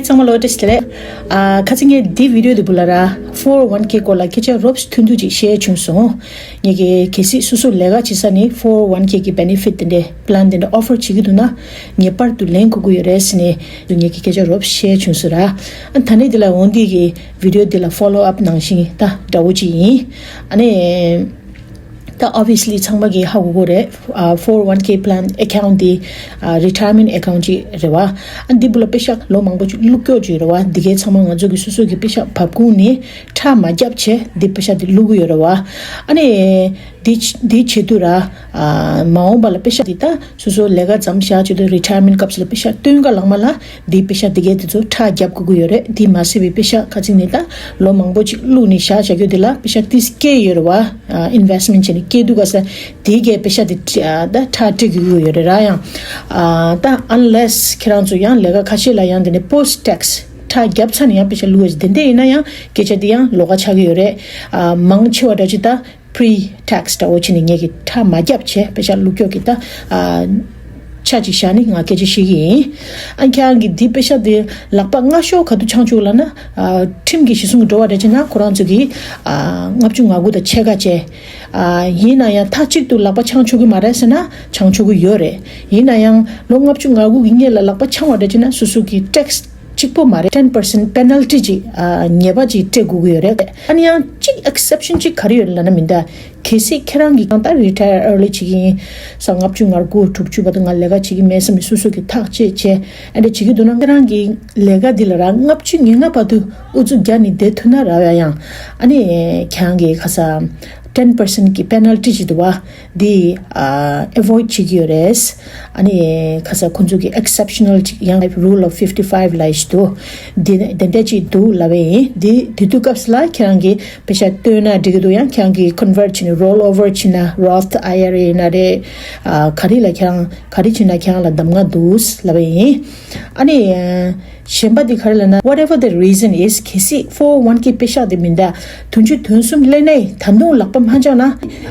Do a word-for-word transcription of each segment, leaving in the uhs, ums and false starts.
ཚང་མ་ལོ་བཀྲ་ཤིས་བདེ་ལེགས། ཨ་ཁ་ཚིག་ངས་འདི་བི་ཌི་ཡོ་འདི་བུ་ལ་ར་ཕོར་ཝན་ཀེ་སྐོར་ལ་སྐད་ཆ་རོབ་ཐུང་ཐུང་ཅིག་བཤད་བྱུང་སོང་། ངས་ཀྱི་གལ་སྲིད་སོ་སོ་ལས་ཀ་བྱེད་ས་ནས་ཕོར་ཝན་ཀེ་གི་བེ་ནེ་ཕིཊ་དེ་འདྲའི་པི་ལན་དེ་འདྲ་ཨོ་ཕར་བྱེད་ཀྱི་འདུག་ན་ངེས་པར་དུ་ལེན་དགོས་ཀྱི་ཡོད་རེད་ཟེར་ནས་ངས་ཀྱི་སྐད་ཆ་རོབ་བཤད་བྱུང་སོང་ར། ཨ་ད་ནས་འདི་ལ་འོང་འདི་གི་བི་ཌི་ཡོ་འདི་ལ་ཕོ་ལོ་ཨབ་ནང་བཞིན་ད་འདྲ་བོ་ཅིག་ཡིན། ཨ་ནི། ད་obviously་ཚང་མ་གིས་ཧ་གོ་གོ་རེད། ཨ་ཕོར་ཝན་ཀེ་པི་ལན་ཨེ་ཁའུན་ཊི་འདི་ཨ་རི་ཊ་ཡར་མེན་ཊི་ཨེ་ཁའུན་ཊི་ཅིག་རེད་བ། ཨ་འདི་བུ་ལ་པེ་ཤག་ལོ་མང་པོ་ཅིག་བླུགས་ཀྱོག་ཅིག་ཡོད་རེད་བ། འདི་གའི་ཚང་མ་ང་ཚོ་གི་སོ་སོ་གི་པེ་ཤག་བབ་ཁུངས་ནས་ཁྲལ་མ་བརྒྱབ་བྱས་འདི་པེ་ཤག་འདི་བླུགས་ཀྱི་ཡོད་རེད་བ། ཨ་ནི་འདི་འདི་བྱེད་དུས་ར་ཨ་མ་འོངས་པ་ལ་པེ་ཤག་འདི་ད་སོ་སོ་ལས་ཀ་མཚམས་བཞག་བྱེད་དུས་རི་ཊ་ཡར་མེན་ཊི་སྐབས་སུ་ལ་པེ་ཤག་བཏོན་ག་ལང་མ་ལ་འདི་པེ་ཤག་འདི་གའི་དེ་ཚོ་ཁྲལ་བརྒྱབ་དགོས་ཀྱི་ཡོད་རེད། འདི་མ་ཟད་པའི་པེ་ཤག་ཁ་ཚིག་ནས་ད་ལོ་མང་པོ་ཅིག་བླུགས་ནས་བཞག་བཞག་རྒྱུ་འདི་ལ་པེ་ཤག་ཏིས་སྐྱེས་ཡོད་རེད་བ། ཨ་ཨིན་ཝེ་སི་ཊི་མེན་ཊི་བྱས་ནས་སྐྱེས་དུས་ག་ས་དེའི་གའི་པེ་ཤག་དེ་ཨ་ད་ཁྲལ་སྤྲད་དགོས་ཀྱི་ཡོད་རེད་ར། ཡང་ཨ་ད་unless་ཁྱེད་རང་ཚོ་ཡང་ལས་ཀ་ཁ་ཤས་ལ་ཡང་དེ་ནས་པོ་སི་ཊི་ཊེག་སི་ཁྲལ་བརྒྱབ་ཚར་ནས་ཡང་པེ་ཤག་བླུགས་ཡོད། དེ་འདྲ་ཡིན་ན་ཡང་སྐད་ཆ་དེ་ཡང་ལོགས་ཀ་ཆགས་ཀྱི་ཡོད་རེད། ཨ་མང་ཆེ་བ་འདྲ་ཅིག་ད་པི་རི་ཊེག་སི་འདྲ་བོ་བྱས་ནས་ངས་ཀྱི་ཁྲལ་མ་བརྒྱབ་བྱས་པེ་ཤག་བླུགས་ཀྱོག་གི་ད་ཨ་ཆ་ཅིག་བཞག་ནས་ང་སྐད་ཆ་བཤད་ཀྱི་ཡིན། ཨ་ཁྱེད་རང་གིས་འདི་པེ་ཤག་དེ་ལག་པ་སྔ་ཤོས་ག་དུས་འཆང་བཅུག་ལབ་ན། ཨ་ཁྲིམས་ཀྱི་གཞི་བཟུང་གི་འགྲོ་བ་འདྲ་བྱས་ན་ཁོ་རང་ཚོ་གིས་ཨ་ལྔ་བཅུ་ང་དགུ་དང་ཕྱེད་ཀ་བཅས། ཨ་ཡིན་ན་ཡང་མཐའ་གཅིག་ཏུ་ལག་པ་འཆང་ཆོག་གི་མ་རེད་ཟེར་ན་འཆང་ཆོག་གི་ཡོད་རེད། ཡིན་ན་ཡང་ལོ་ལྔ་བཅུ་ང་དགུ་གི་སྔོན་ལ་ལག་པ་འཆང་བ་འདྲ་བྱས་ན་སོ་སོ་གི་ཊེག་སི་གཅིག་པོ་མ་རེད། ten percent penalty་ཅིག་ཨ་ཉེས་པ་ཅིག་སྤྲད་དགོས་ཀྱི་ཡོད་རེད། ཨ་ནི་ཡང་གཅིག་ཨེག་སེབ་ཤན་ཅིག་ག་རེ་ཡོད་ལབ་ན་མི་འདུག་གལ་སྲིད་ཁྱེད་རང་གིས་གང་ལྟར་རི་ཊ་ཡར་ཨར་ལི་བྱེད་ཀྱི་ཡིན་ས། ལྔ་བཅུ་ང་དགུ་དྲུག་ཅུ་བར་དུ་ང་ལས་ཀ་བྱེད་ཀྱི་མེད་བསམ་ནས་སོ་སོ་གིས་ཐག་བཅད་བྱས་ཨ་འདྲ་བྱེད་ཀྱི་འདུག་ན་ཁྱེད་རང་གི་ལས་ཀ་འདི་ལ་རང་ལྔ་བཅུ་ང་ལྔ་བར་དུ་ཨུ་ཚུགས་རྒྱག་ནས་བསྡད་ཐུབ་ན་ར་བ་ཡང་ཨ་ནི་ཁྱེད་རང་གི་ཁ་ས་ten percent་གི་པེ་ནལ་ཊི་ཅིག་འདུག་བ། འདི་ཨ་ཨེ་བོ་ཌི་བྱེད་ཀྱི་ཡོད་རེད། ཨ་ནི་ཁ་ས་ཁོང་ཚོ་གི་ཨེག་སེབ་ཤ་ནལ་ཅིག་ཡང་རུལ་ཨོཕ་ཕིཕ་ཊི་ཕའིབ་ལབ་ཡས་ཅིག་འདུག་འདི་དེ་འདྲ་ཅིག་འདུག་ལབ་པ་ཡིན། འདི་དེ་དུས་སྐབས་ལ་ཁྱེད་རང་གིས་པེ་ཤག་བཏོན་ན་འགྲིག་གི་འདུག་ཡང་ཁྱེད་རང་གིས་ཀོན་ཝར་ཊི་བྱས་ནས་རོལ་ཨོ་ཝར་བྱས་ན་རོཐ་ཨའི་ཨར་ཨེ་ཡིན་ན་རེད། ཨ་ག་རེ་ལ་ཁྱེད་རང་ག་རེ་བྱས་ན་ཁྱེད་རང་ལ་གདམ་ག་འདུག་ལབ་པ་ཡིན། ཨ་ནི་གཞན་པ་དེ་ག་རེ་ལབ་ན་whatever the reason is གལ་སྲིད་ཕོར་ཝན་ཀེ་པེ་ཤག་དེ་མི་འདྲ་བདུན་ཅུ་དོན་གསུམ་སླེབས་ནས་ད་དུང་ལག་པ་མ་འཆང་ན་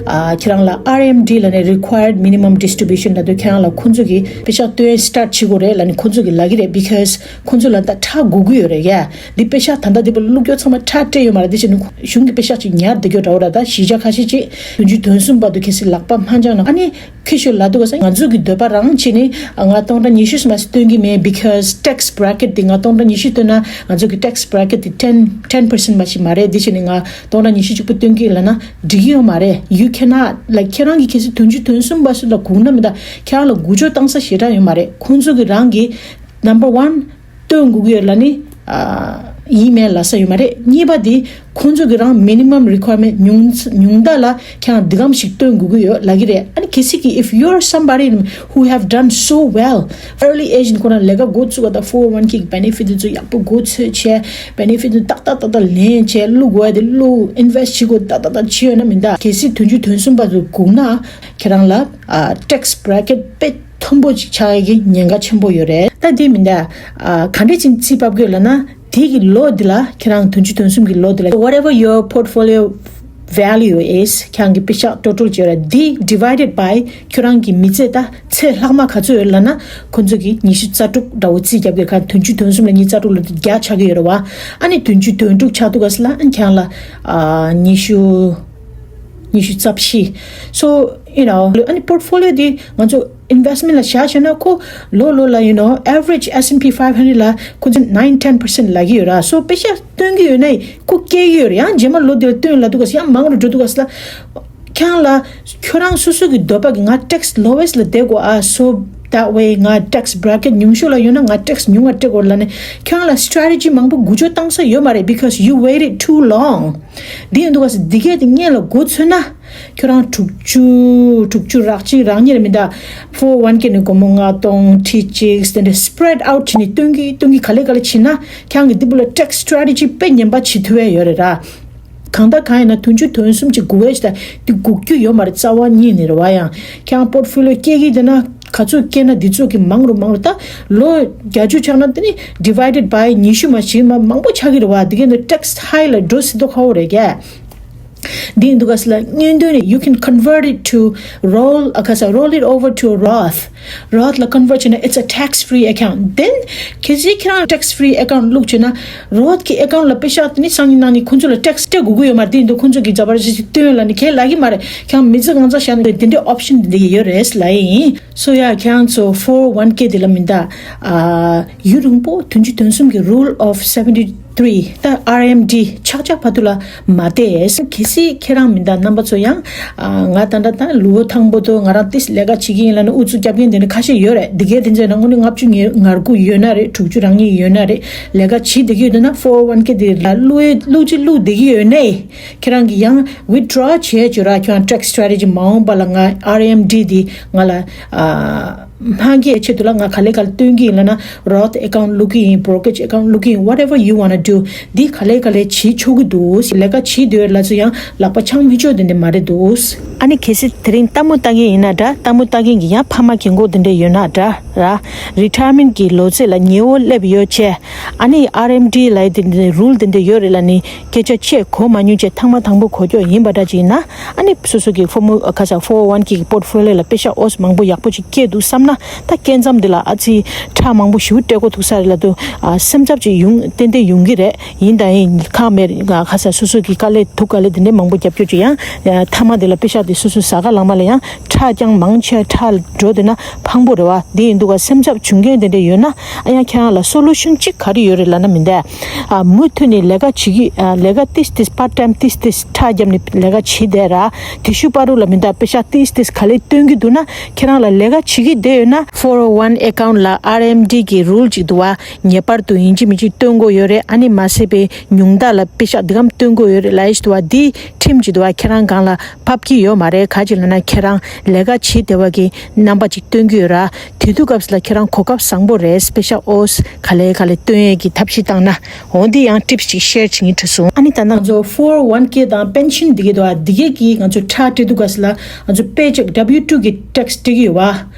ཨ་ཁྱེད་རང་ལ་ཨར་ཨེམ་ཌི་ལབ་ནས་རི་ཀོ་ཡར་མི་ནི་མམ་ཌིས་ཊི་རི་བྷིའུ་ཤན་ལབ་དུས་ཁྱེད་རང་ལ་ཁོང་ཚོ་གིས་པེ་ཤག་བཏོན་སི་ཊར་ཊི་བྱེད་དགོས་རེད་ལབ་ནས་ཁོང་ཚོ་གིས་ལབ་ཀྱི་རེད། because ཁོང་ཚོ་ལ་ད་ཁྲལ་དགོས་ཀྱི་ཡོད་རེད་ཡ། འདི་པེ་ཤག་ད་ལྟ་འདི་པར་བླུགས་རྒྱུ་ཚང་མ་ཁྲལ་སྤྲད་ཡོད་མ་རེད། དེ་བཞིན་གཞུང་གི་པེ་ཤག་ཅིག་ཉར་བསྡད་རྒྱུ་འདྲ་བོ་ར། ད་གཞིས་ཆགས་ཁ་ཤས་ཅིག་བདུན་ཅུ་དོན་གསུམ་བར་དུ་གལ་སྲིད་ལག་པ་མ་འཆང་ན་ཨ་ནི་ཁྱི་ཤོད་ལ་འདུག་ག་ས་ང་ཚོ་གི་འདོད་པ་རང་བྱས་ནས་ང་སྟོང་ཕྲག་ཉི་ཤུ་ཙམ་མ་ཞིག་སྟོན་གྱི་མེད། because tax bracket འདི་ང་སྟོང་ཕྲག་ཉི་ཤུ་སྟོན་ན་ང་ཚོ་གི་tax bracket འདི་ten ten percent མ་ཞིག་མ་རེད། འདི་བྱས་ནས་ང་སྟོང་ཕྲག་ཉི་ཤུ་གཅིག་པོ་སྟོན་གྱི་ལབ་ན་འགྲིག་གི་ཡོད་མ་རེད། you cannot like ཁྱེད་རང་གི་གལ་སྲིད་བདུན་ཅུ་དོན་གསུམ་བར་སུ་ལ་སྒུག་ན་མི་འདུག་ཁྱེད་རང་ལ་འགུལ་སྐྱོད་བཏང་ས་ཞེ་དྲག་ཡོད་མ་རེད། ཁོང་ཚོ་གི་རང་གི་number one སྟོན་དགོས་ཀྱི་ཡོད་ལབ་ནི་ཨ་ཡིན་མེད་ལབ་ས་ཡོད་མ་རེད། གཉིས་པ་དེ་ཁོང་ཚོ་གི་རང་མི་ནི་མམ་རི་ཀོ་ཡར་མེན་ཊི་ཉུང་ཉུང་མཐའ་ལ་ཁྱེད་རང་འདི་གམ་ཞིག་སྟོན་དགོས་ཀྱི་ཡོད་ལབ་ཀྱི་རེད། ཨ་ནི་གལ་སྲིད་ཀྱི་if you're somebody who have done so well early age ནས་ཁོ་རང་ལས་ཀ་འགོ་བཙུགས་པ་དང་ཕོར་ཝན་ཀེ་གི་བེ་ནེ་ཕིཊ་དེ་ཚོ་ཡག་པོ་མགོ་ཚོས་བྱས་བེ་ནེ་ཕིཊ་དེ་ཏག་ཏག་ཏག་ཏག་ལེན་བྱས་བླུག་དགོས་ཡ་དེ་བླུག་ཨིན་ཝེ་སི་ཊི་བྱེད་དགོས་ཏག་ཏག་ཏག་བྱས་ཡོད་ན་མི་འདུག་གལ་སྲིད་བདུན་ཅུ་དོན་གསུམ་བར་དུ་སྒུག་ན་ཁྱེད་རང་ལ་ཨ་tax bracket དཔེ་མཐོན་པོ་ཅིག་ཆགས་ཡས་ཀྱི་ཉེན་ཁ་ཆེན་པོ་ཡོད་རེད། ད་དེ་མིན་ད། ཨ་ག་འདྲས་ཅིག་རྩིས་ཕབ་དགོས་ལབ་ན་དེ་གི་ལོ་འདི་ལ་ཁྱེད་རང་བདུན་ཅུ་དོན་གསུམ་གི་ལོ་འདི་ལ་whatever your portfolio value is ཁྱེད་རང་གི་པེ་ཤག་ཊོ་ཊལ་བྱས་ར་འདི་divided by ཁྱེད་རང་གི་མི་ཚེ་ད་ཚེ་ལྷག་མ་ག་ཚོད་ཡོད་ལབ་ན་ཁོ་ཚོ་གི་ཉི་ཤུ་རྩ་དྲུག་འདྲ་བོ་རྩིས་རྒྱབ་དགོས་ཁ། བདུན་ཅུ་དོན་གསུམ་ལ་ཉི་ཤུ་རྩ་དྲུག་ལ་བརྒྱ་ཆགས་ཀྱི་ཡོད་རེད་བ། ཨ་ནི་བདུན་ཅུ་དོན་དྲུག་ཆགས་འདུག་ག་ས་ལ་ཨ་ནི་ཁྱེད་རང་ལ་ཨ་ཉི་ཤུ་ཉི་ཤུ་རྩ་བཞི། so you know ཨ་ནི་པོར་ཊི་ཕོ་ལི་ཡོ་འདི་ང་ཚོ་ཨིན་ཝེ་སི་ཊི་མེན་ཊི་ལ་བཞག་བཞག་ན་ཁོ་ལོ་ལོ་ལ་you know average S&P five hundred ལ་ཁོ་ཚོ་nine ten percent ལབ་ཀྱི་ཡོད་ར། so པེ་ཤག་བཏོན་གྱི་ཡོད་ན་ཁོ་སྐྱེ་གི་ཡོད་རེད། ཡང་རྗེས་མ་ལོ་འདིར་བཏོན་ལ་འདུག་ག་ས་ཡང་མང་རུ་འགྲོ་འདུག་ག་ས་ལ་ཁྱེད་རང་ལ་ཁྱོད་རང་སོ་སོ་གི་འདོད་པ་གི་ང་tax lowest ལ་བསྡད་དགོས་ཨ། so that way ང་tax bracket ཉུང་ཤོས་ལ་ཡོད་ན་ང་tax ཉུང་བ་སྤྲད་དགོས་ལབ་ནས་ཁྱེད་རང་ལ་strategy མང་པོ་འགུལ་སྐྱོད་བཏང་ས་ཡོད་མ་རེད། because you waited too long འདི་ཡིན་འདུག་ག་ས་འདི་གས་དེ་སྔོན་ལ་འགོ་ཚུགས་ན། ཁྱོད་རང་དྲུག་ཅུ་དྲུག་ཅུ་རག་གཅིག་རག་གཉིས་རེད་མི་འདུག four one K ནས་སྒོར་མོ་ལྔ་སྟོང་ཁྲི་གཅིག་དེ་འདྲ་spread out བྱས་ནས་སྟོན་གི་སྟོན་གི་ག་ལེ་ག་ལེ་བྱས་ན་ཁྱེད་རང་གི་འདི་བུ་ལ་tax strategy དཔེ་ངན་པ་བྱེད་ཐུབ་ཡ་ཡོད་རེད་ར། གང་ལྟར་གང་ཡིན་ན་བདུན་ཅུ་དོན་གསུམ་གྱི་དགུ་བའི་ཞིག་དང་འདི་སྒུག་རྒྱུ་ཡོད་མ་རེད། རྩ་བ་ཉིད་ནས་རེད་བ། ཡང་ཁྱེད་རང་པོར་ཊི་ཕོ་ལི་ཡོ་སྐྱེ་གི་དེ་ན་ག་ཚོད་སྐྱེ་ན་འདི་ཚོད་ཀྱི་མང་རུ་མང་རུ་ད་ལོ་བརྒྱད་ཅུ་ཆགས་ན་དེ་ནི་divided by ཉི་ཤུ་མ་ཞིག་མ་མང་པོ་ཆགས་ཀྱི་རེད་བ། འདི་གས་འདི་tax high ལ་འགྲོ་སྲིད་མདོག་ཁ་བོ་རེད་ཀྱ། འདི་ཡིན་འདུག་ག་ཟེར་ལ་སྔོན་འདོན་ནས you can convert it to roll ཨ་ཁ་ས་roll it over to a Roth Roth ལ་convert བྱས་ན it's a tax free account then གལ་སྲིད་ཁྱེད་རང་tax free account བླུགས་བྱས་ན་Roth གི་account ལ་པེ་ཤག་དེ་ནི་སང་ཉིན་གནངས་ཉིན་ཁོང་ཚོ་ལ་tax སྤྲད་དགོས་ཀྱི་ཡོད་མ་རེད། དེ་ཡིན་དུས་ཁོང་ཚོ་གི་རྒྱ་བར་ཞིག་སྟོན་ལ་ནི་ཁས་ལ་གི་མ་རེད། ཁྱེད་རང་མི་ཚེ་གང་ཚ་བཞག་ན་དེ་འདྲའི་option དེ་འདྲ་ཡོད་རེད་ལ་ཡིན། སོ་ཡ་ཁྱེད་རང་ཚོ་four oh one K དེ་ལ་མི་འདའ། ཨ་ཡུན་རིང་པོ་བདུན་ཅུ་དོན་གསུམ་གྱི་rule of seventy three ད་R M D ཆག་ཆག་བར་དུ་ལ་མ་བལྟས། གལ་སྲིད་ཁྱེད་རང་མི་འདའ་རྣམ་པ་ཚོ་ཡང་ཨ་ང་ད་ལྟ་ད་ལུ་བོ་ཐང་པོ་དོ་ང་རང་ཏིས་ལས་ཀ་བྱེད་ཀྱི་ཡིན་ལ་ནི་ཨུ་ཚུགས་རྒྱབ་མཁན་དེ་ནི་ཁ་ཤས་ཡོད་རེད། འདི་གའི་དེ་ཚོའི་ནང་ངོ་ནི་ལྔ་བཅུ་ང་དགུ་ཡོད་ན་རེད། དྲུག་ཅུ་རང་ཉིད་ཡོད་ན་རེད། ལས་ཀ་བྱེད་བསྡད་ཀྱི་ཡོད་འདུག་ན་four oh one K དེ་ལ་བླུག་བླུག་ཅི་བླུག་བསྡད་ཀྱི་ཡོད་ནའི་ཁྱེད་རང་གི་ཡང་withdraw བྱས་བྱོས་ར། ཁྱོད་རང་tax strategy མ་འོངས་པ་ལ་ང་R M D དེ་ང་ལ་ཨ། སྨན་གྱི་ཆེད་དུ་ལ་ང་ག་ལེ་ག་ལེ་སྟོན་གྱི་ཡིན་ལ་ན་Roth account བླུག་གི་ཡིན། Brokerage account བླུག་གི་ཡིན། Whatever you wanna do འདི་ག་ལེ་ག་ལེ་བྱེད་ཆོག་གི་འདུག་ལས་ཀ་བྱེད་འདོད་ལ་ཚོ་ཡང་ལག་པ་འཆང་མི་ཆོག་དེ་འདྲ་མ་རེད་འདུག་ཨ་ནི་གལ་སྲིད་དེ་རིང་ལྟད་མོ་ལྟ་མཁན་ཡིན་ན་འདྲ། ལྟད་མོ་ལྟ་མཁན་གྱི་ཡང་ཕ་མ་རྒན་གོག་དེ་འདྲ་ཡོད་ན་འདྲ་ར། Retirement གྱི་ལོ་ཚད་ལ་ཉེ་བོ་སླེབས་ཡོད་ཆེ། ཨ་ནི་R M D ལ་དེ་འདྲ་rule དེ་འདྲ་ཡོད་རེད་ལ་ནི་སྐད་ཆ་ཆེ་གོ་མ་མྱོང་ཆེ། ཐེངས་མ་དང་པོ་གོ་སྐྱོ་ཡིན་པ་འདྲ་ཅིག་ཡིན་ན། ཨ་ནི་སོ་སོ་གི་ཕོ་མོ་ཁ་ས་four oh one K གི་portfolio ལ་པེ་ཤག་ཨོས་མང་པོ་ཡག་པོ་ཅིག་སྐྱེས་འདུག་བསམ་ན། ད་སྐྱེས་མཚམས་འདི་ལ་ཨ་ཙི་ཁྲག་མང་པོ་ཞིག་སྤྲད་དགོས་ཐུག་ས་རེད་ལ་དུ། ཨ་སེམས་འཚབ་ཅིག་ཡོང་ཏན་ཏན་ཡོང་གི་རེད། ཡིན་ད་ཡིན་ཁག་མེད་ཁ་ས་སོ་སོ་གི་དཀའ་ལས་ཐུག་དཀའ་ལས་འདི་འདྲའི་མང་པོ་རྒྱབ་སྐྱོར་ཅིག་ཡང་ཐ་མ་འདི་ལ་པེ་ཤག་འདི་སོ་སོ་ཟ་ག་ལངས་མ་ལ་ཡང་ཁྲག་ཀྱང་མང་ཆེ་ཁྲག་འགྲོ་འདི་ན་ཕངས་པོ་རེད་བ། འདི་ཡིན་འདུག་ག་སེམས་འཚབ་བྱུང་མཁན་དེ་འདྲ་ཡོད་ན། ཨ་ཡང་ཁྱེད་རང་ལ་solution གཅིག་ག་རེ་ཡོད་རེད་ལབ་ན་མི་འདའ། ཨ་མུ་མཐུད་ནས་ལས་ཀ་བྱེད་ཀྱི་ཨ་ལས་ཀ་ཏིས་ཏིས་part time ཏིས་ཏིས་ཁྲག་བརྒྱབ་ནས་ལས་ཀ་བྱེད་བསྡད་ར། དེ་ཤུ་པ་རུ་ལ་མི་འདའ་པེ་ཤག་ཏིས་ཏིས་ག་ལེ་སྟོན་གྱི་འདུག་ན་ཁྱེད་རང་ལ་ལས་ཀ་བྱེད་ཀྱི་བསྡད་ཡོད་ན་four oh one account ལ་R M D གི་rule གཅིག་འདུག་བ། ངེས་པར་དུ་ཡིན་གཅིག་མིན་གཅིག་སྟོན་དགོས་ཡོད་རེད། ཨ་ནི་མ་ཟད་པའི་ཉུང་མཐའ་ལ་པེ་ཤག་འདི་གམ་སྟོན་དགོས་ཡོད་རེད་ལབ་ཡས་ཞིག་འདུག་བ། འདི་ཁྲིམས་གཅིག་འདུག་བ། ཁྱེད་རང་སྒང་ལ་ཕབ་ཀྱི་ཡོད་མ་རེད། ག་ཅིག་ལབ་ན་ཁྱེད་རང་ལས་ཀ་བྱེད་བདེ་བ་གི་རྣམ་པ་ཅིག་སྟོན་གྱི་ཡོད་ར། དེ་དུས་སྐབས་སུ་ལ་ཁྱེད་རང་གོ་སྐབས་བཟང་པོ་རེད། སྤེ་ཤལ་ཨོས་ག་ལེ་ག་ལེ་སྟོན་ཡས་ཀྱི་ཐབས་ཤེས་བཏང་ན། འོ་འདི་ཡང་tips ཅིག་share བྱེད་ཀྱི་འདུག་སོང་། ཨ་ནི་ད་ནང་ང་ཚོ་four oh one K དང་pension འདི་གས་འདུག་ཨ། འདི་གས་ཀྱིས་ང་ཚོ་ཁྲལ་སྤྲད་དུས་སྐབས་སུ་ལ་ང་ཚོ་paycheck W two གི་tax སྤྲད་ཀྱི་ཡོད་བ།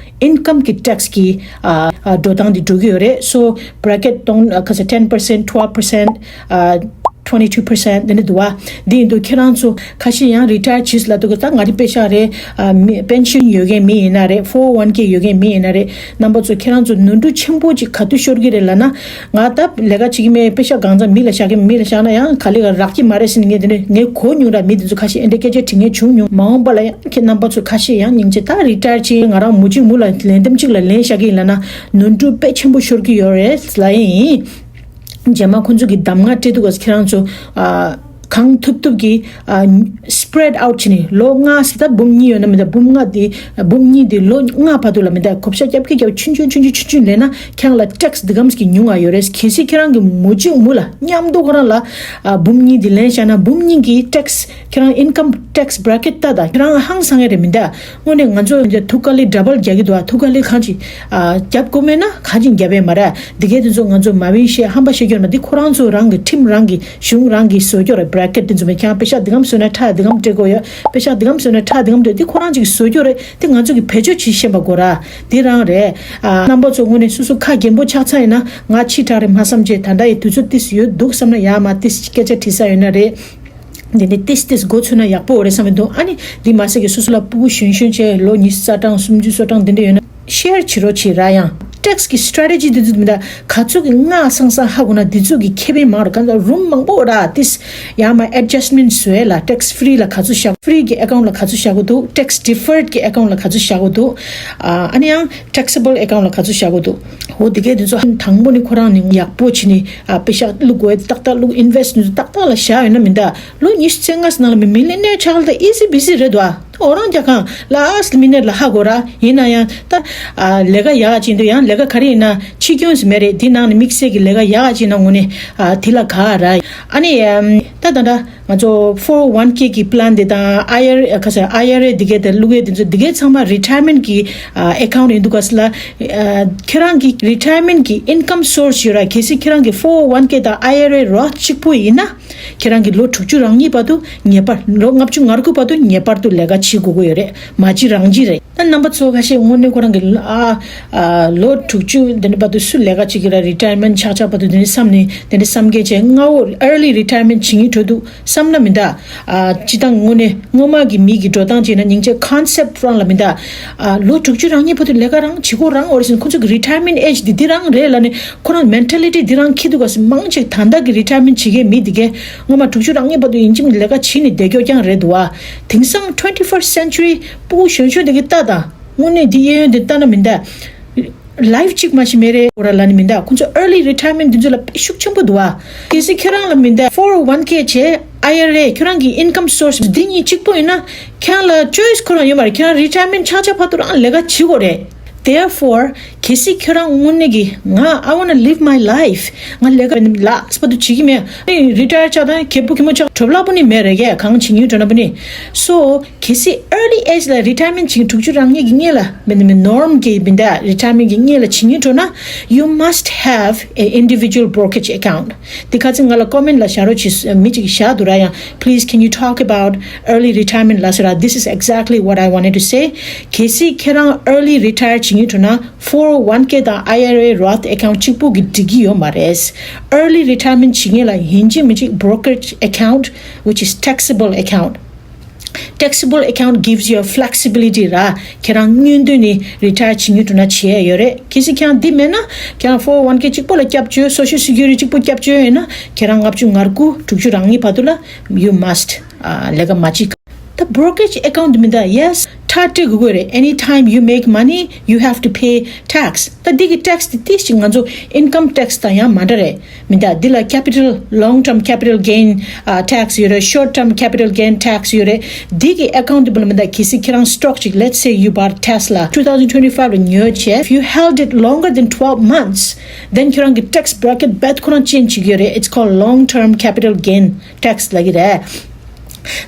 income གི་tax གི་ཨ་ཨ་འགྲོ་སྟངས་འདི་འགྲོ་གི་ཡོད་རེད། so bracket གཏོང་ཨ་ཁ་ས་ten percent, twelve percent, ཨ twenty two percent འདི་འདྲ་འདུག་བ། འདི་ཡིན་དུས་ཁྱེད་རང་ཚོ་ཁ་ཤས་ཡང་retire བྱས་ལབ་འདུག་གི། ད་ང་རི་པེ་ཤག་རེད། ཨ་མི་pension ཡོད་མཁན་མི་ཡིན་ན་རེད། four oh one K ཡོད་མཁན་མི་ཡིན་ན་རེད། རྣམ་པ་ཚོ་ཁྱེད་རང་ཚོ་ནོར་འཁྲུལ་ཆེན་པོ་ཅིག་ག་དུས་ཤོར་གི་རེད་ལབ་ན། ང་ད་ལས་ཀ་བྱེད་ཀྱི་མེད། པེ་ཤག་གང་ཚ་མི་ལ་བཞག་གི་མི་ལ་བཞག་ན་ཡང་ག་ལེ་ག་རག་གི་མ་རེད་ཟེར་ནས་ངས་དེ་ནས་ངས་གོ་མྱོང་ར། མི་དེ་ཚོ་ཁ་ཤས་ཨེ་འདྲ་སྐད་ཆ་དྲི་མཁན་བྱུང་མྱོང་། མ་འོངས་པ་ལ་ཡང་ཁྱེད་རྣམ་པ་ཚོ་ཁ་ཤས་ཡང་སྙིང་རྗེ། ད་retire བྱས་ང་རང་མུ་གཅིག་མུ་ལ་ལན་འདེམས་གཅིག་ལ་ལན་བཞག་གི་ཡིན་ལབ་ན་ནོར་འཁྲུལ་དཔེ་ཆེན་པོ་ཤོར་གི་ཡོད་རེད་ལབ་ཡིན། རྗེས་མ་ཁོང་ཚོ་གི་གདམ་ང་སྤྲད་དུས་སྐབས་སུ་ཁྱེད་རང་ཚོ་ཨ་གང་ཐུབ་ཐུབ་ཀྱིས་ཨ་spread out བྱས་ནས་ལོ་ལྔ་ཟེར། ད་འབུམ་གཉིས་ཡོད་ན་མི་འདའ། འབུམ་ལྔ་དེ་འབུམ་གཉིས་དེ་ལོ་ལྔ་བར་དུ་ལ་མི་འདའ་བགོ་བཤའ་རྒྱབ་ཀྱི་རྒྱབ་ཆུང་ཆུང་ཆུང་ཆུང་ཆུང་ཆུང་ལེན་ན་ཁྱེད་རང་ལ་tax འདི་གམ་གྱི་ཉུང་བ་ཡོད་རེད། གལ་སྲིད་ཁྱེད་རང་གི་མུ་གཅིག་མུ་ལ་མཉམ་དུ་ཁོ་རང་ལ་ཨ་འབུམ་གཉིས་དེ་ལེན་བཞག་ན་འབུམ་གཉིས་ཀྱི་tax ཁྱེད་རང་income tax bracket ལྟ་ད་ཁྱེད་རང་ཧང་སང་ཡ་རེད་མི་འདའ། དངོས་གནས་ང་ཚོ་ཐུགས་དཀའ་ལས་double རྒྱག་གི་འདུག་ཨ། ཐུགས་དཀའ་ལས་གང་ཅི་ཨ་རྒྱབ་དགོས་མེད་ན་གང་ཅི་རྒྱབ་ཡས་མ་རེད། འདི་གས་དེ་ཚོ་ང་ཚོ་མ་བིན་ཤེས་ཧམ་པ་བཤད་རྒྱུ་མ། འདི་ཁོ་རང་ཚོ་རང་གི་ཁྲིམས་རང་གི་གཞུང་རང་གི་བཟོ་རྒྱུ་རེད། bracket དེ་ཚོ་མེད་ཀྱང་པེ་ཤག་འདི་གམ་བཟོས་ན་ཁྲལ་འདི་གམ་སྤྲད་དགོས་ཡོད། པེ་ཤག་འདི་གམ་བཟོས་ན་ཁྲལ་འདི་གམ་སྤྲད། འདི་ཁོ་རང་ཅིག་བཟོ་རྒྱུ་རེད། འདི་ང་ཚོ་གི་བེད་སྤྱོད་བྱེད་ཤེས་པ་དགོས་ར། འདི་རང་རེད། ཨ་རྣམ་པ་ཚོ་དངོས་གནས་སོ་སོ་ཁ་རྒན་པོ་ཆགས་ཚར་ཡིན་ན་ང་ཕྱི་དྲགས་རེད་མ་བསམ་བྱས། ད་ལྟ་ཡི་དུས་ཚོད་ཏིས་ཡོད་འདུག་བསམ་ན་ཡ་མ་ཏིས་སྐད་ཆ་དྲི་ས་ཡོད་ན་རེད། འདི་ནས་ཏིས་ཏིས་འགོ་ཚུགས་ན་ཡག་པོ་རེད་བསམ་གྱི་འདུག་ཨ་ནི་འདི་མ་ཟད་ཀྱི་སོ་སོ་ལ་ཕྲུ་གུ་གཞོན་གཞོན་བྱས་ལོ་ཉི་ཤུ་རྩ་གྲངས་སུམ་ཅུ་སོ་གྲངས་འདི་འདྲ་ཡོད་ན་share བྱེད་རོགས་བྱེད་ར། ཡང་tax གི་strategy འདི་ཚོ་མི་འདྲ་ག་ཚོད་ཀྱི་སྔ་སང་སང་ཧ་གོ་ན་འདི་ཚོད་ཀྱི་ཁེ་ཕན་མང་ར། གང་ལྟར་རུམ་མང་པོ་ར་ཏིས་ཡང་མ་adjustment བཟོས་ལ་tax free ལ་ག་ཚོད་བཞག free གི་account ལ་ག་ཚོད་བཞག་གི་འདུག tax deferred གི་account ལ་ག་ཚོད་བཞག་གི་འདུག་ཨ་ནི་ཡང་taxable account ལ་ག་ཚོད་བཞག་དགོས་འདུག་འོ་དེ་གས་དེ་ཚོ་དང་པོ་ནི་ཁོ་རང་ནི་ཡག་པོ་བྱས་ནས་ཨ་པེ་ཤག་བླུག་དགོས། ཏག་ཏག་བླུག invest ནི་ཏག་ཏག་ལ་བཞག་ཡོད་ན་མི་འདའ། ལོ་ཉི་ཤུ་རྩ་ལྔ་ཟིན་ན་ལ་མི་མི་ལི་ནེར་ཆགས་ལ་ད་easy busy རེད་དོ། ཨ་འོ་རང་རྒྱ་གང་last minute ལ་ཧ་གོ་ར། ཡིན་ན་ཡང་ད་ཨ་ལས་ཀ་ཡག་ཅིག་འདུག་ཡང་ལས་ཀ་ག་རེ་ཡིན་ན་ཕྱི་སྐྱོན་ཟེར་མེད་རེད། དེ་ནང་ནས་དམིགས་བསལ་གྱི་ལས་ཀ་ཡག་ཅིག་ན་ངོ་ནས་ཨ་དེ་ལ་ག་ར། ཨ་ནི་ཨམ་ད་ད་ད། ང་ཚོ་four oh one K གི་plan དེ་དང་IRA ཁ་ས་IRA དེ་གའི་དེ་བླུག་ཡས་དེ་ཚོ་དེ་གའི་ཚང་མ་retirement གི་ཨ་account ཡིན་འདུག་ག་ས་ལ། ཨ་ཁྱེད་རང་གི་retirement གི་income source ཡོད་ར། གལ་སྲིད་ཁྱེད་རང་གི་four oh one K དང་IRA Roth གཅིག་པོ་ཡིན་ན། ཁྱེད་རང་གི་ལོ་དྲུག་ཅུ་རང་ཉིད་བར་དུ་ངེས་པར་ལོ་ལྔ་བཅུ་ང་དགུ་བར་དུ་ངེས་པར་དུ་ལས་ཀ་བྱེད་དགོས་ཀྱི་ཡོད་རེད། མ་བྱེད་རང་བྱེད་རེད། ད་རྣམ་པ་ཚོ་ཁ་ཤས་དངོས་གནས་ཁོ་རང་གི་ཨ་ཨ་ལོ་དྲུག་ཅུ་དེ་འདྲ་བར་དུ་སུ་ལས་ཀ་བྱེད་ཀྱི་ར། རི་ཊ་ཡར་མེན་ཊི་ཆགས་ཆགས་བར་དུ་དེ་འདྲ་བསམ་ནས་དེ་འདྲ་བསམ་མཁན་བྱས། སྔ་བོ་early retirement བྱེད་མཁན་འགྲོ་འདུག་བསམ་ན་མི་འདུག་ཨ་སྤྱིར་བཏང་དངོས་གནས་སྔོན་མ་གི་མི་གི་འགྲོ་སྟངས་བྱས་ན་སྙིང་རྗེ། concept རང་ལ་མི་འདུག་ཨ་ལོ་དྲུག་ཅུ་རང་གཉིས་བར་དུ་ལས་ཀ་རང་བྱེད་དགོས་རང་འོ་རེད་ཟེར་ན། ཁོ་ཚོ་གི་retirement age འདི་འདི་རང་རེད་ལབ་ནས་ཁོ་རང་mentality འདི་རང་འཁྱེར་འདུག་ག་ཟེར། མང་ཆེ་གི་ད་ལྟ་གི་རི་ཊ་ཡར་མེན་ཊི་བྱེད་མཁན་མི་འདི་གས་སྔོན་མ་དྲུག་ཅུ་རང་གཉིས་བར་དུ་ཡིན་གཅིག་མིན་ལས་ཀ་བྱེད་ནས་བསྡད་རྒྱུ་རྐྱང་རེད་འདུག་བ། དེང་སང་twenty first century སྤུ་གུ་གཞོན་གཞོན་འདི་གི་ལྟ་དང་། དངོས་གནས་འདི་གཡས་གཡོན་འདི་ལྟ་ན་མི་འདུག life གཅིག་མ་ཞིག་མེད་རེད་འོ་ར་ལབ་ནི་མི་འདུག་ཁོང་ཚོ་early retirement འདི་ཚོ་ལ་དཔེ་ཤུགས་ཆེན་པོ་འདུག་བ། གལ་སྲིད་ཁྱེད་རང་ལ་མི་འདུག four oh one k བྱས་I R A ཁྱེད་རང་གི་income source འདི་གཉིས་གཅིག་པོ་ཡིན་ན་ཁྱེད་རང་ལ་choice ཁོ་རང་ཡོད་མ་རེད། ཁྱེད་རང་retirement ཆགས་ཆགས་བར་དུ་རང་ལས་ཀ་བྱེད་དགོས་རེད། Therefore གལ་སྲིད་ཁྱེད་རང་དངོས་གནས་ཀྱི་ང་I wanna live my life ང་ལས་ཀ་ལགས་བར་དུ་བྱེད་ཀྱི་མེད། ཨ་ནི་retire ཆགས་དང་ཁེ་པོ་ཁེ་མོ་ཆགས་གྲབས་ལག་པོ་ནི་མེད་རེད་གས། གང་བྱེད་ཉུས་འགྲོ་ན་པོ་ནི། So གལ་སྲིད་early age ལ་retirement བྱེད་དྲུག་ཅུ་རང་ཉིད་ཀྱི་སྔོན་ལ་མི་མི་norm གི་མི་འདྲ་retirement གི་སྔོན་ལ་བྱེད་ཉིན་འགྲོ་ན། You must have a individual brokerage account འདི་ཁ་ཚིག་ང་ལ་comment ལ་བཞག་རོགས་བྱེད། མི་གཅིག་གིས་བཞག་འདུག་ར། ཡང་please can you talk about early retirement ལ་ཟེར་ར། This is exactly what I wanted to say. གལ་སྲིད་ཁྱེད་རང་early retire བྱེད་ཉིན་འགྲོ་ན་four oh one k དང་I R A Roth account གཅིག་པུ་གིས་འགྲིག་གི་ཡོད་མ་རེད། Early retirement བྱེད་ཉིན་ལ་ཡིན་གཅིག་མིན་གཅིག་brokerage account which is taxable account taxable account gives you a flexibility ར། ཁྱེད་རང་སྔོན་དུས་ནས་retire བྱེད་ཉིན་འགྲོ་ན་བྱེད་ཡ་ཡོད་རེད། གལ་སྲིད་ཁྱེད་རང་འདི་མེད་ན་ཁྱེད་རང་four oh one k གཅིག་པོ་ལ་སྐྱབས་བཅོལ་social security གཅིག་པོ་སྐྱབས་བཅོལ་ཡོད་ན་ཁྱེད་རང་ལྔ་བཅུ་ང་དགུ་དྲུག་ཅུ་རང་གཉིས་བར་དུ་ལ་you must ཨ་ལས་ཀ་མ་བྱེད། ད་brokerage account མི་འདུག yes ཁྲལ་སྤྲད་དགོས་ཀྱི་རེད། Anytime you make money you have to pay tax ད་འདི་གི་tax དེ་ཏིས་ཅིག་ང་ཚོ་income tax དང་ཡང་མ་འདྲ་རེད། མི་འདུག་འདི་ལ་capital long term capital gain ཨ་tax ཡོད་རེད། Short term capital gain tax ཡོད་རེད། འདི་གི་account དེ་བུ་ལ་མི་འདུག་གལ་སྲིད་ཁྱེད་རང་stock ཅིག let's say you bought Tesla two thousand twenty five ལ་ཉོས་བྱས། If you held it longer than twelve months then ཁྱེད་རང་གི་tax bracket རྦད་ཁོ་རང་change བྱེད་ཀྱི་ཡོད་རེད། It's called long term capital gain tax ལབ་ཀྱི་རེད།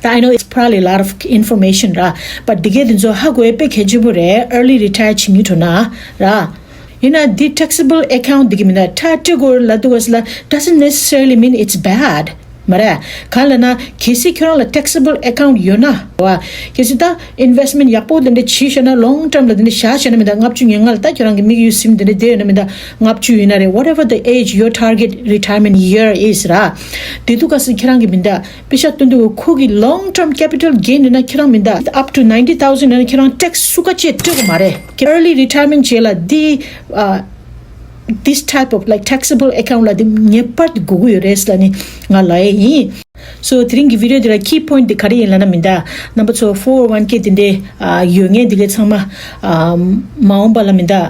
ད་I know it's probably a lot of information ར། But འདི་གའི་འདི་ཚོ་ཧ་གོ་ཡ་དཔེ་གལ་ཆེན་པོ་རེད། Early retire བྱེད་མཁན་འགྲོ་ན་ར། ཡིན་ན་འདི་taxable account འདི་གི་མི་འདུག་ཁྲལ་སྤྲད་དགོས་ལབ་འདུག་ག་ཟེར་ལ་doesn't necessarily mean it's bad མ་རེད། གང་ལབ་ན་གལ་སྲིད་ཁྱོད་རང་ལ་taxable account ཡོད་ན་བ། གལ་སྲིད་ད་investment ཡག་པོ་དེ་འདྲ་བྱས་བཞག་ན་long term ལ་དེ་འདྲ་བཞག་བཞག་ན་མི་འདུག་ལྔ་བཅུ་ང་ལྔ་ལ་ད་ཁྱོད་རང་གི་དམིགས་ཡུལ་ཟིན་དེ་འདྲ་བསྡད་ཡོད་ན་མི་འདུག་ལྔ་བཅུ་ཡིན་ན་རེད། Whatever the age your target retirement year is ར། དེ་དུས་ག་ཟེར་ཁྱེད་རང་གི་མི་འདུག་པེ་ཤག་སྟོན་དུས་ཁོ་གི་long term capital gain ཡིན་ན་ཁྱེད་རང་མི་འདུག up to ninety thousand ཡིན་ན་ཁྱེད་རང་tax སུ་ག་ཅེས་སྤྲོད་དགོས་མ་རེད། early retirement བྱས་ལ་འདི་ཨ། This type of like taxable account ལ་དེ་ངེས་པར་དུ་དགོས་ཀྱི་ཡོད་རེད་ལབ་ནས་ང་ལབ་ཡས་ཡིན། So དེ་རིང་གི་video འདི་ལ་key point འདི་ག་རེ་ཡིན་ལབ་ན་མི་འདུག་རྣམ་པ་ཚོ་four oh one k འདི་འདྲའི་ཡོད་མཁན་འདི་གའི་ཚང་མ་མ་འོངས་པ་ལ་མི་འདུག་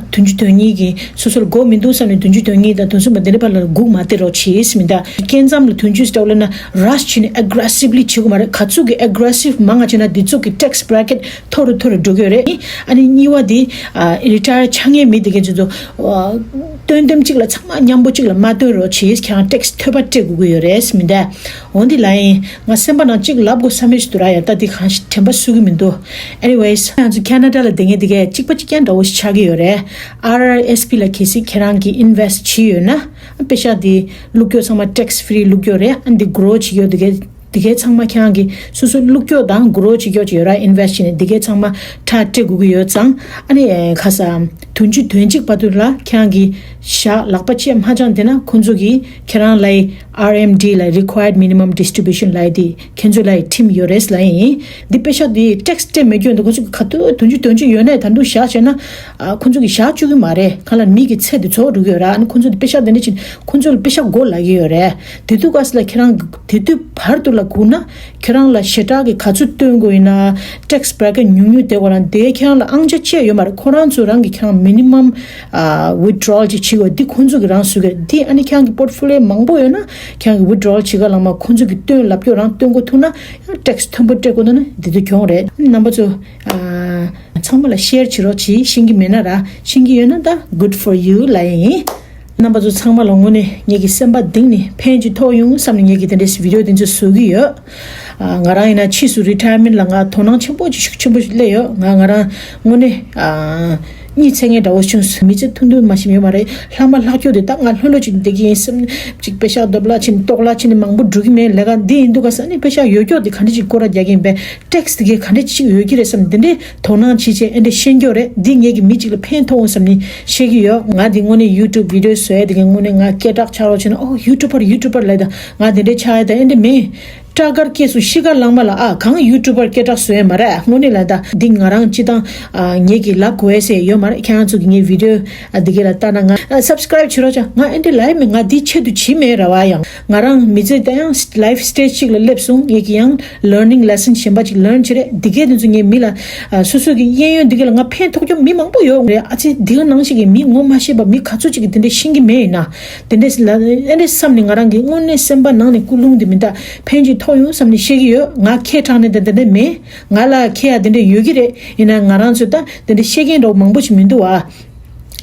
བདུན་ཅུ་དོན་གཉིས་ཀྱི་སོ་སོར་དགོས་མི་འདུག་བསམ་ནས་བདུན་ཅུ་དོན་གཉིས་དང་བདུན་ཅུ་མ་འདི་འདྲ་བར་ལ་སྒུག་མ་སྡོད་རོགས་བྱེད་མི་འདུག་སྐྱེ་མཚམས་ལ་བདུན་ཅུ་ལྟ་བུ་ལབ་ན་rush བྱས་ནས་aggressively བྱེད་དགོས་མ་རེད། ག་ཚོད་ཀྱི་aggressive མང་ང་བྱས་ན་འདི་ཚོད་ཀྱི་tax bracket མཐོ་རུ་མཐོ་རུ་འགྲོ་གི་ཡོད་རེད། ཨ་ནི་གཉིས་པ་དེ་retire ཆགས་མཁན་མི་དེ་གའི་ཚོ་སྟོན་དེམ་གཅིག་ལ་ཚང་མ་མཉམ་པོ་གཅིག་ལ་མ་སྟོན་རོགས་བྱེད། ཁྱེད་རང་tax ཐོལ་པ་སྤྲད་དགོས་ཀྱི་ཡོད་རེད་མི་འདུག་འོན་ཏེ་ལ་ཡིན་ང་སེམས་པ་ནང་གཅིག་ལབ་དགོས་བསམ་ཡོད་ཞིག་འདུག་ར། ཡ་ད་དེ་གང་ཞིག་དྲན་པ་གསོ་གི་མི་འདུག Anyways ང་ཚོ་Canada ལ་བསྡད་མཁན་དེ་གའི་གཅིག་པ་གཅིག་རྐྱང་འདྲ་བོ་ཞིག་ཆགས་ཀྱི་ཡོད་རེད། R R S P ལ་གལ་སྲིད་ཁྱེད་རང་གིས་invest བྱས་ཡོད་ན་པེ་ཤག་དེ་བླུག་རྒྱུ་ཚང་མ་tax free བླུག་རྒྱུ་རེད། ཨ་འདི་grow བྱེད་རྒྱུ་དེ་གའི་དེ་གའི་ཚང་མ་ཁྱེད་རང་གིས་སོ་སོ་བླུག་རྒྱུ་དང་grow བྱེད་རྒྱུ་ཅིག་ཡོད་ར། invest བྱས་ནས་དེ་གའི་ཚང་མ་ཁྲལ་སྤྲད་དགོས་ཀྱི་ཡོད་ཙང་ཨ་ནི་ཁ་ས་བདུན་ཅུ་དོན་གཅིག་བར་དུ་ལ་ཁྱེད་རང་གིས་བཞག་ལག་པ་ཆད་མ་བཅངས་བསྡད་ན་ཁོང་ཚོ་གིས་ཁྱེད་རང་ལ་R M D ལ་required minimum distribution ལ་དེ་ཁྱེད་ཚོ་ལ་ཁྲིམས་ཡོད་རེད་ལབ་ཡིན། འདི་པེ་ཤག་འདི་tax སྤྲད་མེད་རྒྱུ་འདི་ཁོ་ཚོ་ག་དུས་བདུན་ཅུ་དོན་གཅིག་ཡོད་ནའི་ད་དུང་བཞག་བྱས་ན་ཨ་ཁོ་ཚོ་གིས་བཞག་བཅུག་གི་མ་རེད། གང་ལ་མི་གི་ཚེ་འདི་ཚོ་འགྲོ་གི་ཡོད་ར། ཨ་ནི་ཁོ་ཚོ་འདི་པེ་ཤག་དེ་འདྲ་ཅིག་ཁོ་ཚོ་ལ་པེ་ཤག་མགོ་ལག་གི་ཡོད་རེད། དེ་དུས་སྐབས་སུ་ལ་ཁྱེད་རང་གི་དེ་དུས་བར་དུ་ལ་སྒུག་ན་ཁྱེད་རང་ལ་ཞེ་དྲག་གི་ག་ཚོད་སྟོན་དགོས་ཡིན་ན་tax bracket ཉུང་ཉུང་དེ་གོ་རང་དེ་ཁྱེད་རང་ལ་ཨང་ཆ་བཅས་ཡོད་མ་རེད། ཁོ་རང་ཚོ་རང་གི་ཁྱེད་རང་minimum ཨ་withdrawal ཅིག་བྱེད་དགོས། འདི་ཁོ་ཚོ་གི་རང་བཟོ་གི་རེད། འདི་ཨ་ནི་ཁྱེད་རང་གི་portfolio མང་པོ་ཡོད་ན་ཁྱེད་རང་གི་withdrawal བྱེད་ག་ལ་མ་ཁོ་ཚོ་གི་སྟོན་ལབ་རྒྱུ་རང་སྟོན་དགོས་ཐུག་ན་ཡང་tax མཐོན་པོ་སྤྲད་དགོས་འདུག་ན་འདི་དུས་གྱོང་རེད། རྣམ་པ་ཚོ་ཨ་ཚང་མ་ལ་share བྱེད་རོགས་གྱིས། ཤེས་ཀྱི་མེད་ན་ར། ཤེས་ཀྱི་ཡོད་ན་ད་good for you ལབ་ཡ་ཡིན། རྣམ་པ་ཚོ་ཚང་མ་ལ་དངོས་གནས་ངེད་ཀྱི་སེམས་པ་གཏིང་ནས་ཕན་ཅིག་ཐོགས་ཡོང་བསམ་ནས་ངེད་ཀྱི་དེ་འདྲའི་video དེ་ཚོ་བཟོ་གི་ཡོད། ཨ་ང་རང་ཡིན་ན་ཕྱིས་སུ་retirement ལ་ང་དོ་སྣང་ཆེན་པོ་ཅིག་ཤུགས་ཆེན་པོ་ཞིག་སླེབས་ཡོད། ང་ང་རང་དངོས་གནས་ཨ་ གཉིད་ཚད་མཁན་འདྲ་བོ་བྱུང་སོང་། མི་ཚེ་ཐུང་ཐུང་མ་ཤེས་ཡོད་མ་རེད། ལྷག་མ་ལྷག་སྐྱོ་དེ་ད་ང་ལྷོད་ལྷོད་ཅིག་བསྡད་ཀྱི་ཡིན་བསམ་ནས་ཅིག་པེ་ཤག་རྡོབ་ལ་ཕྱིན་ལྟོགས་ལ་ཕྱིན་མང་པོ་འགྲོ་གི་མེད་ལས་ཀ་འདི་ཡིན་འདུག་ག་ས་ནས་པེ་ཤག་ཡོད་སྐྱོ་དེ་ག་འདྲ་ཅིག་སྐོར་ར་རྒྱག་གི་ཡིན་པས། ཊེག་སི་དེ་གའི་ག་འདྲ་ཅིག་ཡོད་ཀྱི་རེད་བསམ་འདི་འདྲའི་དོ་སྣང་བྱེད་བྱེད་ཨེ་འདྲ་ཤེས་མགྱོགས་རེད། འདི་ངེད་ཀྱི་མི་གཅིག་ལ་ཕན་ཐོགས་འོང་བསམ་ནས་བཤད་ཀྱི་ཡོད། ང་འདི་དངོས་གནས་ཡུ་ཊུབ་བི་ཌི་ཡོ་བཟོ་ཡ་དེ་གའི་དངོས་གནས་ང་སྐད་གྲགས་ཆགས་རོགས་བྱས་ན་ཨོ་ཡུ་ཊུབ་པར་ཡུ་ཊུབ་པར་ལབ་ད་ང་དེ་འདྲའི་ཆགས་ཡ་ད་ཨེ་འདྲ་མེད། སྐྲ་དཀར་སྐྱེས་སུ་ཤི་ཁ་ལངས་མ་ལ་ཨ་གང་ཡུ་ཊུབ་པར་སྐད་གྲགས་བཟོ་ཡ་མ་རེད། དངོས་གནས་ལ་ད་འདི་ང་རང་སྤྱི་བཏང་ཨ་ངེད་ཀྱི་ལབ་དགོས་ཡ་ཟེར་ཡོད་མ་རེད། ཁྱེད་རང་ཚོ་གི་ངའི་བི་ཌི་ཡོ་ཨ་འདི་གའི་ལ་ལྟ་ན་ང་ཨ་སབ་སི་ཀ་རེབ་བྱེད་རོགས་བྱ། ང་ཨེ་འདྲ་ལབ་ཡ་མེད། ང་འདི་ཆེད་དུ་བྱེད་མེད་ར་བ། ཡང་ང་རང་མི་ཚེ་ད་ཡང་ལའིཕ་སི་ཊེ་ཇི་ཅིག་ལ་སླེབས་སོང་། ངེད་ཀྱི་ཡང་ལར་ནིང་ལེ་སན་གཞན་པ་ཅིག་ལརན་བྱེད་རེད། འདི་གའི་དེ་ཚོ་ངའི་མི་ལ་ཨ་སོ་སོ་གི་གཡས་གཡོན་འདི་གའི་ལ་ང་ཕན་ཐོགས་རྒྱུ་མི་མང་པོ་ཡོད་རེད། ཨ་ཙི་འདི་ག་ནང་བཞིན་གི་མི་ངོ་མ་ཤེས་པ་མི་ག་ཚོད་ཅིག་གི་དེ་འདྲ་ཤེས་ཀྱི་མེད་ཡིན་ན། དེ་འདྲས་ལ་ཨེ་འདྲས་བསམ་ནས་ང་རང་གི་དངོས་གནས་སེམས་པ་ནང་ནས་ཀུན་སློང་དེ་མི་འདྲ་ཕན་ཅིག་ཐོགས་ཡོང་བསམ་ནས་བཤད་ཀྱི་ཡོད། ང་ཁས་དྲངས་ནས་དེ་འདྲས་མེད། ང་ལ་ཁས་ཡ་དེ་འདྲས་ཡོད་ཀྱི་རེད། ཡིན་ན་ང་རང་ཚོས་ད་དེ་འདྲས་བཤད་མཁན་འདྲ་བོ་མང་པོ་ཞིག་མི་འདུག་ཨ།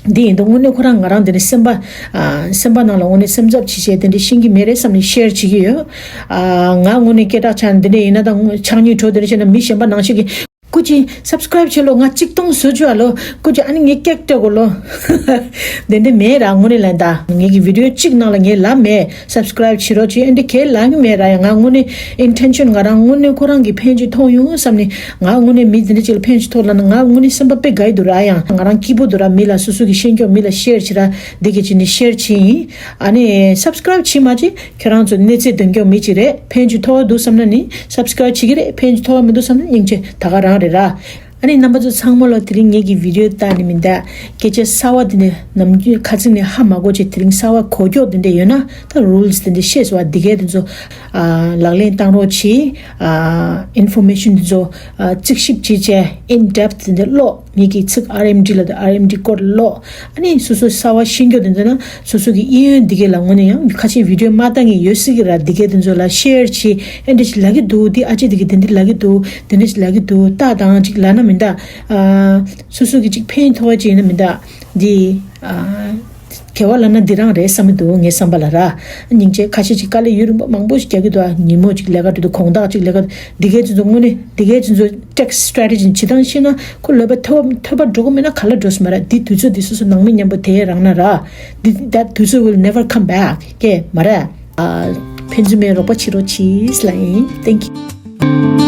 འདི་ཡིན་དུས་དངོས་གནས་ཁོ་རང་ང་རང་དེ་འདྲས་སེམས་པ་ཨ་སེམས་པ་ནང་ལ་དངོས་གནས་སེམས་འཚབ་བྱེད་བྱེད་དེ་འདྲས་ཤེས་ཀྱི་མེད་རེད་བསམ་ནས་ཤེར་བྱེད་ཀྱི་ཡོད། ཨ་ང་དངོས་གནས་སྐད་གྲགས་ཆགས་ནས་འདི་འདྲས་ཡིན་ན་ད་ཆགས་སྙིང་བྲོ་དེ་འདྲས་བྱས་ན་མི་གཞན་པ་ནང་བཞིན་གྱི་སྐུ་མཁྱེན་སབ་སི་ཀ་རེབ་བྱེད་ལོ། ང་གཅིག་སྟོང་བཟོ་བཅུག་ཨ་ལོ། སྐུ་མཁྱེན་ཨ་ནི་ངས་ཀེག་སྤྲད་དགོས་ལོ། དེ་འདྲ་མེད་ར་དངོས་གནས་ལ་ད་ངེད་ཀྱི་བི་ཌི་ཡོ་གཅིག་ནང་ལ་ངས་ལབ་མེད། སབ་སི་ཀ་རེབ་བྱེད་རོགས་བྱེད་ཨེ་འདྲ་གས་ལབ་གི་མེད་ར། ཡང་ང་དངོས་གནས་ཨིན་ཊེན་ཤན་ང་རང་དངོས་གནས་ཁོ་རང་གི་ཕན་ཅིག་ཐོགས་ཡོང་བསམ་ནས་ང་དངོས་གནས་མི་དེ་འདྲ་ཅིག་ལ་ཕན་ཅིག་ཐོགས་ལབ་ན་ང་དངོས་གནས་སེམས་པ་དཔེ་དགའ་ཡི་འདུག་ར། ཡང་ང་རང་སྐྱིད་པོ་འདུག་ར། མི་ལ་སོ་སོ་གི་ཤེས་མཁན་མི་ལ་ཤེར་བྱེད་ར་འདི་གི་ཅིག་ནས་ཤེར་བྱེད་ཡིན། ཨ་ནི་སབ་སི་ཀ་རེབ་བྱེད་མ་བྱེད། ཁྱེད་རང་ཚོ་གནས་ཚད་འདོན་སྐྱོང་མི་གཅིག་རེད། ཕན་ཅིག་ཐོགས་འདུག་བསམ་ན་ནི་སབ་སི་ཀ་རེབ་བྱེད་ཀྱི་རེད། ཕན་ཅིག་ཐོགས་མི་འདུག་བསམ་ན་སྙིང་རྗེ་ད་ག་རང་རེད་ར། ཨ་ནི་རྣམ་པ་ཚོ་ཚང་མ་ལ་དེ་རིང་ངེད་ཀྱི་བི་ཌི་ཡོ་ལྟ་ནི་མིན་ད་སྐད་ཆ་གསར་བ་དེ་འདྲ་ནམ་རྒྱུན་ཁ་ཚིག་ནས་ཧ་མ་གོ་བྱས་དེ་རིང་གསར་བ་གོ་ཀྱོག་དེ་འདྲ་ཡོད་ན་ད་རུལ་སི་དེ་འདྲ་ཤེས་སོང་བ་འདི་གས་དེ་ཚོ་ཨ་ལག་ལེན་བཏང་རོགས་གྱིས། ཨ་ཨིན་ཕོར་མེ་ཤན་དེ་ཚོ་ཨ་རྩིས་ཞིབ་བྱེད་བྱས་ཨིན་ཌེབ་དེ་འདྲ་ཀློག་ངེད་ཀྱི་ཚིག་ཨར་ཨེམ་ཌི་ལ་དང་ཨར་ཨེམ་ཌི་སྐོར་ཀློག་ཨ་ནི་སོ་སོ་གསར་བ་ཤེས་མཁན་དེ་ཚོ་ན་སོ་སོ་གི་གཡས་གཡོན་འདི་གས་ལ་དངོས་གནས་ཡང་ཁ་ཤས་བི་ཌི་ཡོ་མ་ལྟ་མཁན་ཡོད་སྲིད་ཀྱི་ར། འདི་གས་དེ་ཚོ་ལ་ཤེར་བྱེད། ཨེ་འདྲ་ཞིག་ལབ་ཀྱི་འདུག་འདི་ཨ་ཅེ་འདི་གས་འདི་འདི་ལབ་ཀྱི་འདུག་འདི་འདྲ་ཞིག་ལབ་ཀྱི་འདུག་ལྟ་དང་ཅིག་ལབ་ན་མིན་ད། ཨ་སོ་སོ་གི་ཅིག་ཕན་ཐོགས་ཅིག་ཡིན་ན་མིན་ད། འདི་ཨ་དགེ་བ་ལབ་ན་འདི་རང་རེད་བསམ་གྱི་འདུག་ངའི་བསམ་པ་ལ་ར། སྙིང་རྗེ། ཁ་ཤས་ཅིག་དཀའ་ལས་ཡུན་རིང་པོ་མང་པོ་ཞིག་རྒྱག་གི་འདུག་ཨ་ཉིན་མོ་ཅིག་ལས་ཀ་འགྲོ་དུས་དགོང་དག་ཅིག་ལས་ཀ་འདི་གས་ཚོ་དངོས་གནས་འདི་གས་ཚོ་ཊེག་སི་སི་ཊེ་རེ་ཊི་ཇི་ཇི་ལྟར་ཤེས་ན་ཁོ་ལོས་པ་ཐོས་པ་ཐོས་པ་འགྲོ་གི་མེད་ན་ག་ལ་འགྲོ་སྲིད་མ་རེད། འདི་དུས་ཚོད་འདི་སོ་སོ་ནང་མི་མཉམ་པོ་དེ་རང་ན་ར། འདི་that དུས་ཚོད་will never come back ཀྱེ་མ་རེད། ཨ་ཕན་ཚུན་མའི་རོགས་པ་བྱེད་རོགས་གྱིས་ལ་ཡིན། Thank you.